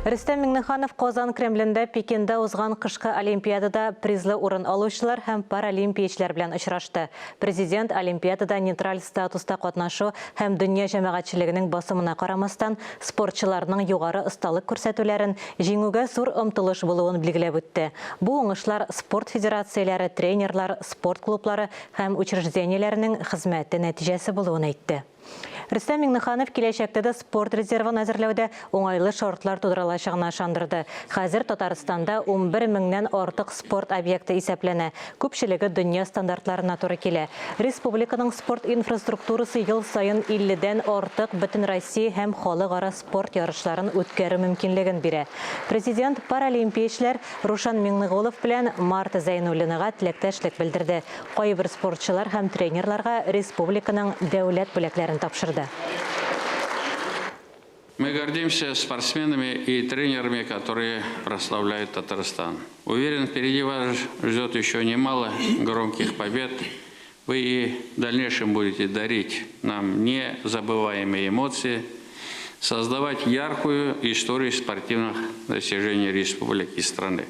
Рөстәм Миңнеханов Казан Кремлендә Пекинда узган кышкы Олимпиадада призлы урын алучылар һәм паралимпиячеләр белән очрашты. Президент Олимпиадада нейтраль статуста катнашу һәм дөнья җәмәгатьчелегенең басымына карамастан, спортчыларның югары осталык күрсәтүләрен, җиңүгә зур омтылыш булуын билгеләп үтте. Бу уңышлар спорт федерацияләре, тренерлар, спорт клублары һәм учреждениеләренең хезмәте нәтиҗәсе булуын әйтте. Рөстәм Миңнеханов киләчәктә дә спорт резервын әзерләүдә уңайлы шартлар тудырылачагына ышандырды. Хәзер Татарстанда 11 меңнән артык спорт объекты исәпләнә, күпчелеге дөнья стандартларына туры килә. Республиканың спорт инфраструктурасы ел саен 50 дән артык бөтенроссия һәм халыкара спорт ярышларын үткәрү мөмкинлеген бирә. Президент паралимпиячеләр Рушан Миңнеголов белән Марта Зәйнуллинага теләктәшлек белдерде. Кайбер спортчылар һәм тренерларга республиканың дәүләт бүләкләрен тапшырды. Мы гордимся спортсменами и тренерами, которые прославляют Татарстан. Уверен, впереди вас ждет еще немало громких побед. Вы и в дальнейшем будете дарить нам незабываемые эмоции, создавать яркую историю спортивных достижений республики и страны.